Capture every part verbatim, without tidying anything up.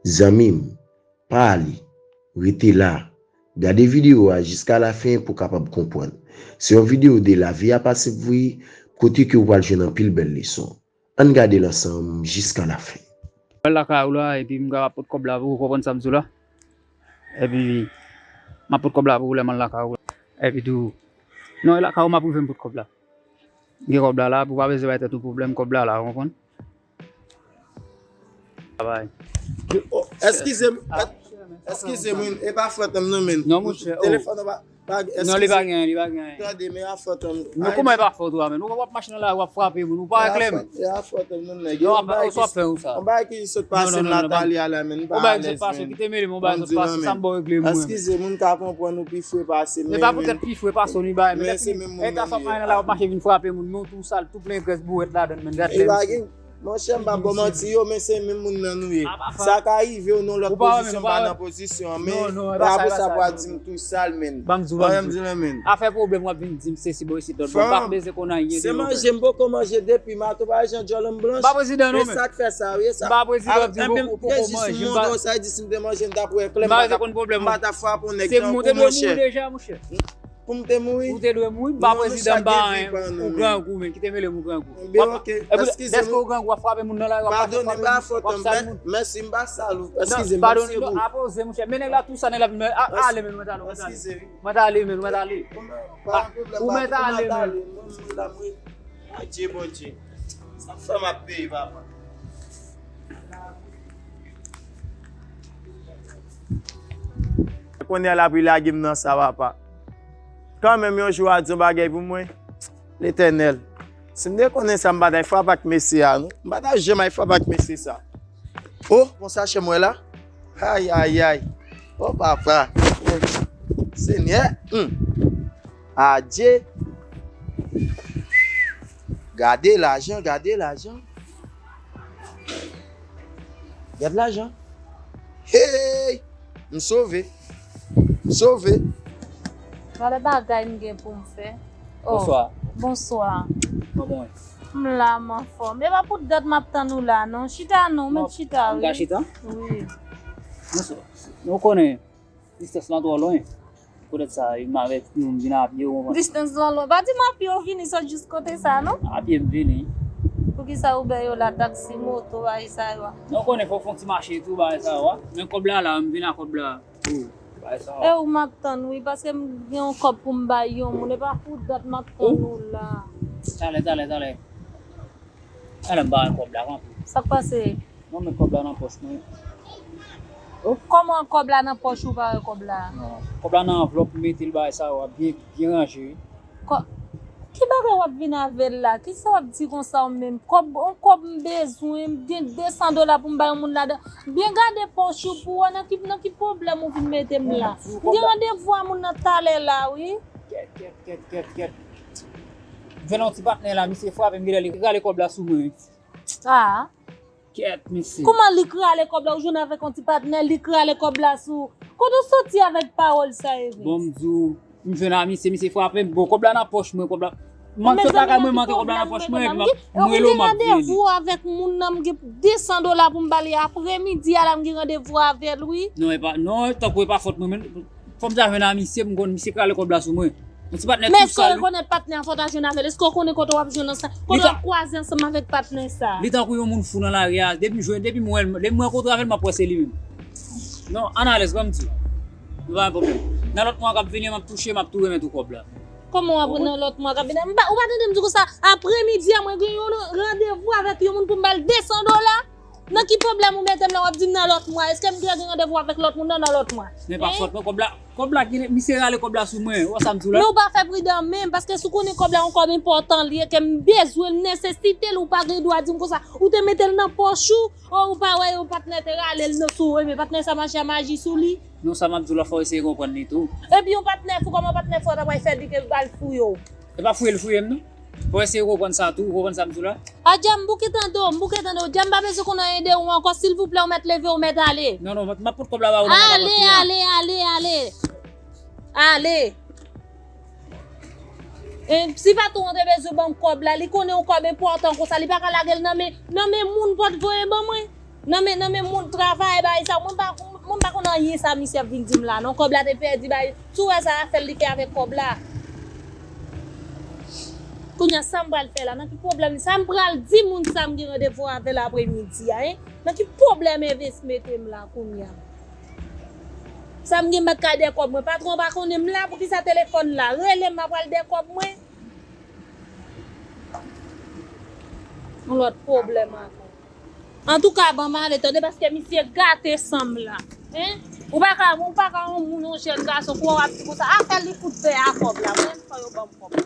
Zanmi m, pa ale, rete la. Gade videyo a jiska lafen pou w kapab konprann. Se yon videyo de lavi a pa senp vre, kote ke w pral jwenn anpil bèl leson. Ann gade l ansanm jiska lafen. Mwen lakay ou la, epi m ka ap pot kòb la pou ou, konprann sa m di w la? Epi, m ap pot kòb la pou ou lè m al lakay ou la. Epi tou, non, e lakay ou m ap rive m pot kòb la. Gen kòb la la, pou pa bezwen bay tèt ou pwoblèm, kòb la la, ou konprann? Travay. Oh, eskize m, eskize m, e pa fòt m non, men. Non, monchè, oh. Telefòn an pa, pa, non, li pa gen, li pa gen. Tande, men a fòt m. Non, kòman e pa fòt ou a, men? Ou w ap mache nan lari, w ap frape moun, ou pa wè klè, men. E a fòt m non, nèg. Non, ou ap fè ou sa. Yon bagay ki sot pase m la talè a la, men, m pa alèz, men. Kite mele m, yon bagay sot pase, sa m ba w regle, mwen. Eskize, moun ka konprann ou pi fre pase m, men. Men pa poutèt pi fre pase w, li bay, men. Men se menm moun nan li ye. Sa w ap mache vin frape moun, men w tou sal, tou plen grès bouwèt ladan l, men. Gad lè, mesye. Monchè, m p ap ba w manti, yo, men se menm moun nan nou ye. Sa ka rive w nan lòt pozisyon, m pa nan pozisyon an, men apre sa pou w al di m tou sal, men. Ban m di w, ban m di w. Afè pwoblèm, w ap vin di m sesi bò isit lòt bò. M pa bezwen konn anyen de yo. Se manje, m poko manje depi maten, w pa wè jan djòl m blanch. M pa prezidan non, men. E sa k fè sa, wi, e sa. M pa prezidan, w ap di m poko manje, m pa. Sa di si m te manje, m t ap wè klè, m pa t ap frape yon nèg tankou w, monchè. Pou m te mouri? Ou te dwe mouri, m pa prezidan, m pa anyen. Ou grangou, men, kite mele m, ou grangou. Ebyen, oke, eskize m. Dèske ou grangou, w ap frape moun nan lari, w ap pase frape moun, w ap sal moun. Padone, m pa fòt, mèsi, m pa sal ou. Eskize m, mèsi pou. Padone, non, apoze, monchè. Men nèg la, tou sa, nèg la, men, a, ale, men, mwen t ale, mwen t ale. Mwen t ale, men, mwen t ale. Pa gen pwoblèm, ou mèt ale, men. Adye Bondye. Sa fè m ap peye, papa. Kounye a l ap lage m nan sa, papa. Kanmenm, yon jou a di yon bagay pou mwen. Letènèl. Si m te konnen sa, m pa t ay frape ak mesye a, non. M pa t ap janm ay frape ak mesye sa. Oh, bon sachè m wè la. Ay, ay, ay. Oh, papa. Oh. Senyè. Hmm. Adye. Gade lajan, gade lajan. Gad lajan. Hey! M sove. M sove. Gade bagay m gen pou m fè. Oh, bonswa. Bonswa. Kòman w ye? M la, m anfòm. E pa pou dat m ap tann ou la, non. Chita non, men chita, wi. M ka chita? Wi. Bonswa. Nou konnen distans lan twò lwen. Poutèt sa, m avèk nou, m vin a pye, ou konprann? Distans lan lwen. Pa di m a pye ou vini sot jis kote sa, non? A pye m vini. Poukisa Uber yo la, taksi, moto, bagay sa yo a? Non, ou konnen fò w fè yon ti mache tou, bagay sa yo a. Men kòb la la, m vin a kòb la. Wi, bagay sa yo a. E ou m ap tann, wi, paske m gen yon kòb pou m bay yon moun. E pa pou dat m ap tann ou la. Talè, talè, talè. Talè m ba w kòb la, kanpe. Sa k pase? Non, men kòb la nan pòch mwen. Oh. Kòman kòb la nan pòch ou pa wè kòb la? Non, kòb la nan anvlòp, m mete l bagay sa yo a byen, byen ranje, wi. Kò-, ki bagay w ap vin avè l la? Kisa w ap di konsa ou menm? Kòb, yon kòb m bezwen, m gen de san dola pou m bay yon moun ladan. Byen gade pòch ou pou w wè nan ki, nan ki pwoblèm ou vin mete m la. M gen randevou a moun nan talè la, wi. Kèt, kèt, kèt, kèt, kèt. M jwenn yon ti patnè la, misye frape m, genlè li rale kòb la sou mwen. Ah. Kèt, mesye. Kòman li k rale kòb la? Ou jwenn avèk yon ti patnè, li k rale kòb la sou. Kote w soti avèk pawòl sa, Evens? Bon, m di w, m jwenn a misye, misye frape m. Bon, kòb la nan pòch mwen, kòb la. M sot lakay mwen, m antre kòb la nan pòch mwen, epi m ap, m rele w, m ap vini. Ou gen randevou avèk moun nan, m gen de san dola pou m ba li. Apremidi a la, m gen randevou avè l, wi. Non, e pa, non, tankou e pa fòt mwen, men. Fò m ta jwenn a misye, m konn misye k rale kòb la sou mwen. Yon ti patnè tou sal, wi. Men èske w rekonèt patnè a, fò w ta jwenn avè l? Èske w konnen kote w ap jwenn ansanm, kote w ap kwaze ansanm avèk patnè sa? Li tankou yon moun fou nan lari a. Depi m jwenn, depi m wè l, depi m rankontre avè l, m ap wè se li menm. Non, ann alèz, ban m di w. Nou pa gen pwoblèm. Nan lòt mwa k ap vini an, m ap touche, m ap tou remèt ou kòb la. Kòman w ap nan lòt mwa k ap vini an? M pa, ou pa tande m di w konsa, apremidi a, mwen gen yon randevou avèk yon moun pou m ba l de san dola? Nan ki pwoblèm ou mete m la, w ap di m nan lòt mwa? Èske m te gen randevou avèk lòt moun nan, nan lòt mwa? Men pa fòt mwen, kòb la, kòb la, gen, misye rale kòb la sou mwen, ou wè sa m di w la? Men ou pa fè pridan menm, paske si w konnen kòb la yon kòb enpòtan li ye, ke m bezwen l, nesesite l, ou pa gen dwa di m konsa. Ou te mete l nan pòch ou, o, ou pa wè yon patnè te rale l nan sou ou, men patnè sa mache a maji sou li. Non, sa m ap di w la, fò w eseye konprann li tou. Epi yon patnè fou, kòman patnè fou a ta pral fè di ke l pral fouye w? E pa fouye l fouye m, non. Fò w eseye konprann sa tou, ou konprann sa m di w la? A Dja, m bouke tande w, m bouke tande w. Dja, m pa bezwen konn anyen de ou ankò. Silvouplè, ou mèt leve, ou mèt ale. Non, non, m ap pot kòb la ba ou la, m ap ale, ale, ale, ale. Ale. E, si patwon an te bezwen ban m kòb la, li konnen yon kòb enpòtan konsa, li pa ka lage l nan men, nan men moun pòt voye ban mwen. Nan men, nan men moun travayè, bagay sa, Anyen sa misye ap vin di m la non. Kòb la te pèdi bay. Tou wè sa afè l li fè avèk kòb la. Kounye a sa m pral fè la? Nan ki pwoblèm li? Sa m pral di moun sa m gen randevou avè l apremidi a, en? Nan ki pwoblèm Evis mete m la kounye a? Sa m gen m pa t ka dèkòb mwen. Patwon pa konnen m la, poukisa telefòn la rele m, m ap pral dèkòb mwen? Yon lòt pwoblèm ankò. Antouka, ban m ale tande, paske misye gate san m la. En? Ou pa ka, ou pa ka yon moun, yon jèn gason, pou w ap di konsa, afè li fout fè a kòb la. Mwen, fò yo ban m kòb.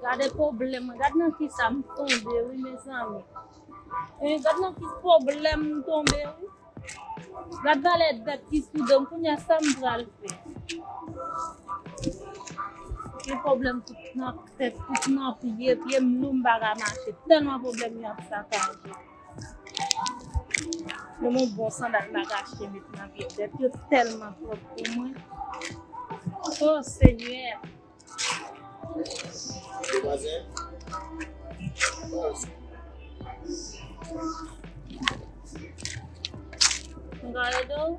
Gade pwoblèm mwen, gade nan kisa m tonbe wi mezanmi. Eh, gade nan ki pwoblèm m tonbe wi. Gade valè dèt ki sou do m, kounye a sa m pral fè? Gen pwoblèm tout nan tèt, tout nan pye, pye m lou m pa ka mache, tèlman pwoblèm yo ap sakaje. Menm yon bon sandal m pa ka achte met nan pye m, dèt yo tèlman twòp pou mwen. O Senyè! Demwazèl. M ka ede w?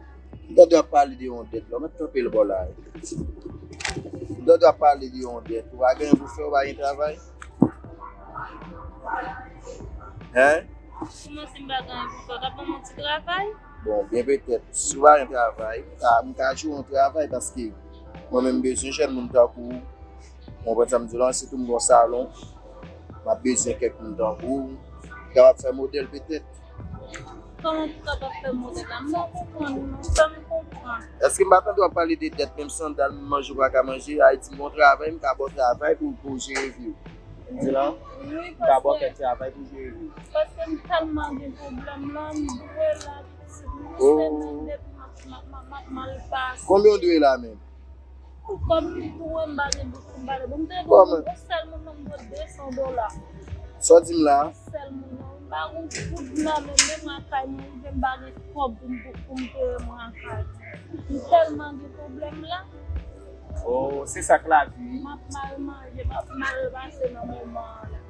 M tande w ap pale de yon dèt la, w mèt kanpe l bò la. M tande w ap pale de yon dèt, ou pa gen anyen pou fè, ou pa gen travay? Hein? Kòman si m pa gen anyen pou fè, w ka ban m yon ti travay? Bon, byen petèt, si w pa gen travay, m ka, m ka jere yon travay paske mwen menm m bezwen jèn moun tankou w. Ou konprann sa m di w la? Sitou m gen yon salon, m ap bezwen kèk moun tankou w ki kapab fè modèl petèt. Kòman pou kapab fè modèl la? M pa konprann ou non, fè m konprann. Èske m pa tande w ap pale de dèt, menm sandal, m manje ou pa ka manje, Ayiti m gon travay, m ka ba w travay pou, pou jere vi w. M di la, m ka ba w kèk travay pou jere vi w. Paske m tèlman gen pwoblèm la, m dwe la, pitit, yon semèn depi m ap, m ap, m ap, m ap mal pase. Konbyen w dwe la menm? Kòm m tou wè m pa gen bout pou m pale. Bon, m te dwe yon sèl moun nan m dwe de san dola. Sa w di m la? Yon sèl moun nan. M pa gen yon goud nan men m, menm lakay mwen, rive m pa gen kòb pou m, pou, pou m peye mwen lakay. M tèlman gen pwoblèm la. Oh, se sa k lavi wi. M ap mal manje, m ap mal pase nan moman an la.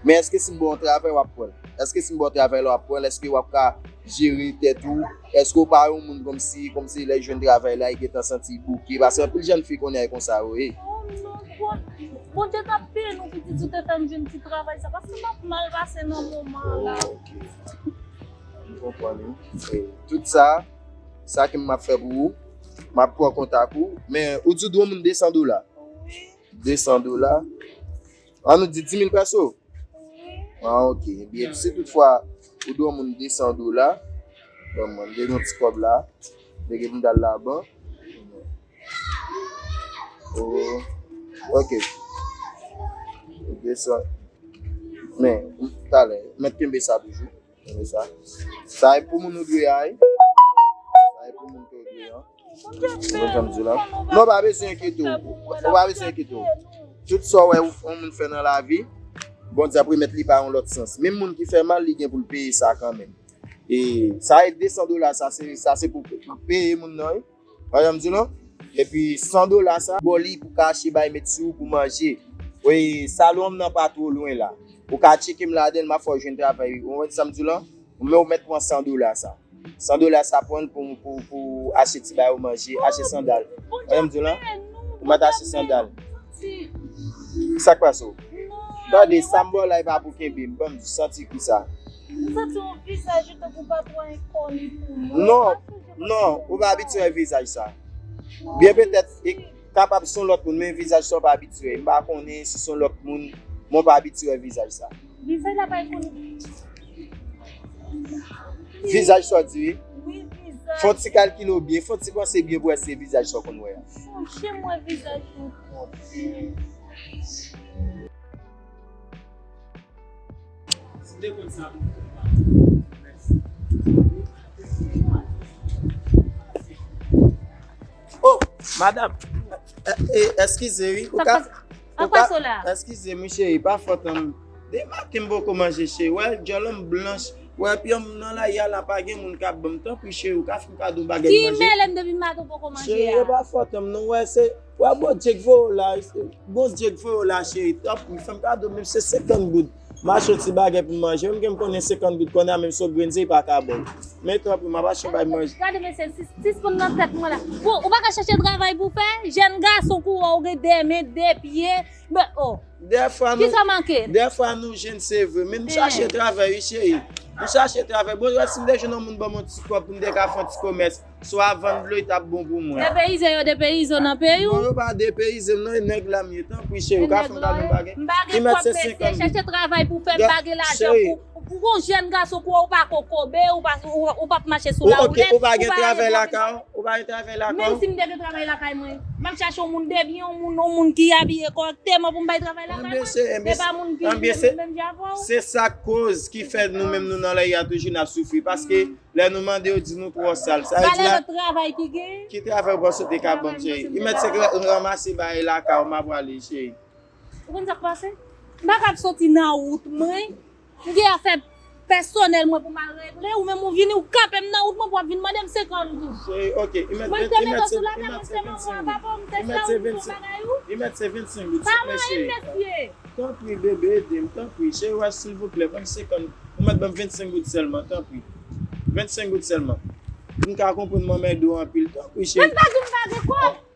Men èske si m ba w yon travay w ap pran l? Èske si m ba w travay la w ap pran l? Èske w ap ka jere tèt ou? Èske w pa yon moun kòmsi, kòmsi lè l jwenn travay la, li gentan santi l bouke? Paske anpil jèn fi konnen l konsa yo ye. Oh non, Bon-, Bondye t ap beni w, pitit, si w te fè m jwenn ti travay sa, paske m ap mal pase nan moman an la. Oh, ok. M konprann wi. E tout sa, sa ke m ap fè pou ou, m ap pran kontak ou. Men, ou di w dwe yon moun de san dola. Wi. De san dola. An nou di dis mil pèso? Ah, ok. Ebyen, si toutfwa ou dwe yon moun de san dola, bon, mwen, m gen yon ti kòb la, m gen pou m t al labank. Oh, ok. De san. Men, talè, mèt kenbe sa toujou. Sa e pou moun ou dwe a, wi. Sa e pou moun ke ou dwe an. Ou konn sa m di la? Non, ou pa bezwen enkyete w. Ou pa bezwen enkyete w. Tout sa w wè yon moun fè nan lavi, Bondye ap remèt li pa yon lòt sans. Menm moun ki fè mal, li gen pou l peye sa kanmenm. E sa e de san dola, sa se, sa se pou peye moun nan, wi. Ou konn sa m di w non? Epi san dola sa, ba w li pou kache bay met sou ou pou manje. Wi, salon m nan pa two lwen la. Ou ka tcheke m ladan l, m ap fè w jwenn travay wi. Ou konprann sa m di w lan? Men ou mèt pran san dola sa. San dola sa pran l pou, pou, pou achte ti bagay ou manje, achte sandal. Ou konprann sa m di w lan? Ou mèt achte sandal. Sa k pase w? Tande, sa m ba w la, e pa pou kenbe m. Ban m di w, santi kou sa. M santi yon vizaj ou tankou pa twò enkoni pou mwen. Non, non, ou pa abitye wè vizaj sa. Byen petèt, e kapab se yon lòt moun, men vizaj sa w pa abitye wè. M pa konnen si se yon lòt moun, men w pa abitye wè vizaj sa. Vizaj la pa enkoni. Vizaj sa w di wi. Wi, vizaj. Fò w ti kalkile w byen, fò w ti panse byen pou wè si se vizaj sa w konn wè a. Chonje m wè vizaj yon kote. Si te konn sa pou fè pa. Mèsi. Oh, madanm. Eh, eh, eskize wi. Ou ka, ou ka, eskize m wi cheri, pa fòt an. Depi maten m poko manje cheri. Wè, djòl an m blanch. Wè, pye m nan lari a la, pa gen moun k ap ban m. Tanpri, cheri, ou ka fè m kado yon bagay manje? Ki mele m depi maten ou poko manje a? Cheri, e pa fòt an m non, wè, se, wè, Bondye k voye w la, Bondye k voye w la, cheri, tanpri, fè m kado, menm se senkant goud. M achte yon ti bagay pou m manje, menm ke m konnen senkant goud, konnen a menm si w grenn, se pa ka ba w. Men tanpri, m ap achte yon bagay manje. Gade, mesye, sis, sispann nan tèt mwen la. Bon, ou pa ka chache travay pou fè? Jèn gason kou wè, ou gen de men, de pye, men, oh. Dèfwa nou, Kisa manke? Dèfwa nou jèn, se vre, men nou chache travay, wi, cheri. Nou chache travay. Bon, wè, si m te jwenn yon moun ban m yon ti kòb pou m te ka fè yon ti komès, swa vann dlo, li t ap bon pou mwen. Depeyize yo depeyize w nan peyi w? Non, yo pa depeyize m, non, e nèg la m ye. Tanpri, cheri, ou ka fè m kado yon bagay? M pa gen kòb, mesye, chache travay pou fè, m pa gen lajan pou, pou yon jèn gason kou wè, ou pa kokobe, ou pa, ou, ou p ap mache sou lawoulèt, ou pa gen travay lakay ou? Ou pa gen travay lakay ou? Men si m te gen travay lakay mwen, m ap chache yon moun debyen, yon moun, yon moun ki abiye kòrèkteman pou m bay travay lakay mwen. E pa moun ki menm jan avè w. Se sa k koz ki fè nou menm nou nan lari a toujou n ap soufri. Paske lè nou mande yo di nou twò sal. Sa vle di la, ki travay ou panse w te ka ban m, cheri? Li mèt se ranmase bagay lakay ou, m ap prale, cheri. Ou konn sa k pase? M pa kab soti nan wout mwen. M gen afè pèsonèl mwen pou m al regle, ou menm ou vini, ou kanpe m nan wout mwen pou w ap vin mande m senkant goud. Cheri, ok, li mèt, mwen te mete w sou latè, mwen se manman papa w, m se chè ou, m se bagay ou. Li mèt se vennsenk goud, silvouplè, cheri. Pa manyen m, mesye. Tanpri, bebe, ede m, tanpri, cheri, wè, silvouplè, ban m senkant, ou mèt ban m vennsenk goud sèlman, tanpri. Vennsenk goud sèlman. M ka konprann manman ede w anpil, tanpri, cheri. Men m pa di m pa gen kòb.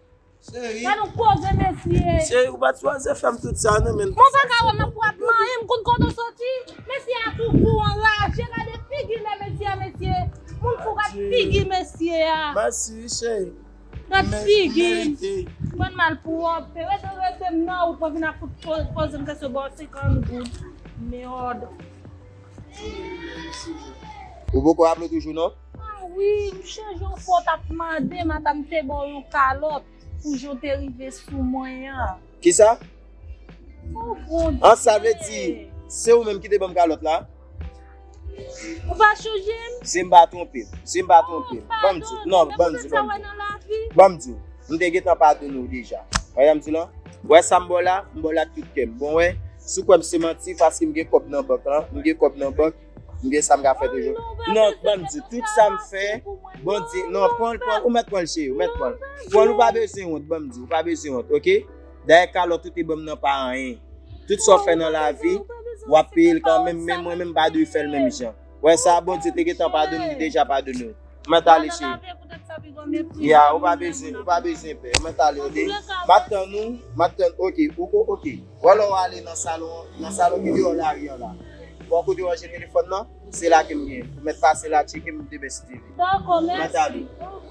Cheri. Gade yon koze, mesye. Cheri, ou pa t sipoze fè m tout sa, non, men. Mwen pa ka wè m ap wè ap manyen, m konn kote w soti. Mesye a tou fou, anraje, gade figi lè mesye a, mesye. Moun fou, gad figi mesye a. Mèsi, cheri. Gad figi l. Fè n mal pwòp. Rete, rete m nan wout mwen vin ap fout po-, poze m kesyon ba w senkant goud. Mèd. Ou poko raple w toujou, non? Ah wi, m chanje yon fwa w t ap mande m, ata m te ba w yon kalòt pou jan w te rive sou mwen an. Kisa? Oh, Bondye. An, sa vle di, se ou menm ki te ban m kalòt la? Ou pa chanje m? Si m pa twonpe m, si m pa twonpe m. Oh, ban m di w, non, ban m di w, ban m di w. Ban m di w. M te gentan padone w deja. Wè sa m di w lan? Wè sa m ba w la, m ba w la ak tout kè m. Bon, wè, si w kwè m se manti, paske m gen kòb nan bank lan, m gen kòb nan bank, m gen sa m ka fè toujou. Non, ban m di w, tout sa m fè, Bondye, non, pran l, pran l, ou mèt pran l, cheri, ou mèt pran l. Pran l, ou pa bezwen wont, ban m di w, ou pa bezwen wont, oke? Dayè, kalòt ou te ban m nan pa anyen. Tout sa w fè nan lavi, w ap peye l kanmenm, men mwen menm, m pa dwe fè l menm jan. Wè sa, Bondye te gentan padone m, li deja padone w. Ou mèt ale, cheri. Ya, ou pa bezwen, ou pa bezwen pè. Ou mèt ale, oke? M ap tann ou, m ap tann, oke, ou ko, oke. Wè lè w ale nan salon, nan salon ki deyò lari an la. Bò kote w ranje telefòn nan, se la ke m gen. Ou mèt pase la, tcheke m, demen si Dye vle. Dakò, mèsi. Ou mèt ale.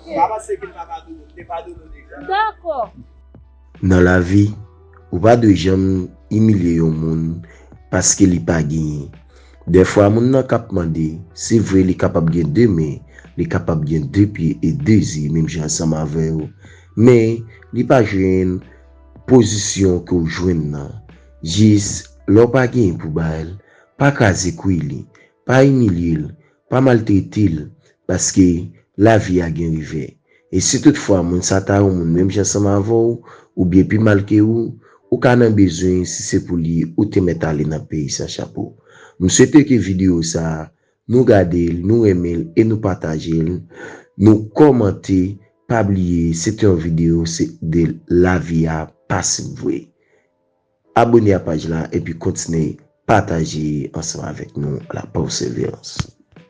Pa panse ke m pa padone w, m te padone w deja. Dakò. Nan lavi, ou pa dwe janm imilye yon moun paske li pa genyen. Dèfwa, moun nan k ap mande, se vre li kapab gen de men, li kapab gen de pye e de zye, menm jan ansanm avè w, men li pa jwenn pozisyon ke w jwenn nan. Jis, lè w pa genyen pou ba l, pa kraze kwi li, pa imilye l, pa maltrete l, paske lavi a gen revè. E si toutfwa moun sa ta yon moun menm jan ansanm avè w, oubyen pi mal ke ou, ou ka nan bezwen, si se pou li, ou te mèt ale nan peyi san chapo. M swete ke videyo sa a, nou gade l, nou renmen l e nou pataje l, nou kòmante, pa bliye, se te yon videyo, se de lavi a, pa sip vre. Abone a paj la epi kontinye pataje ansanm avèk nou. La Persévérance.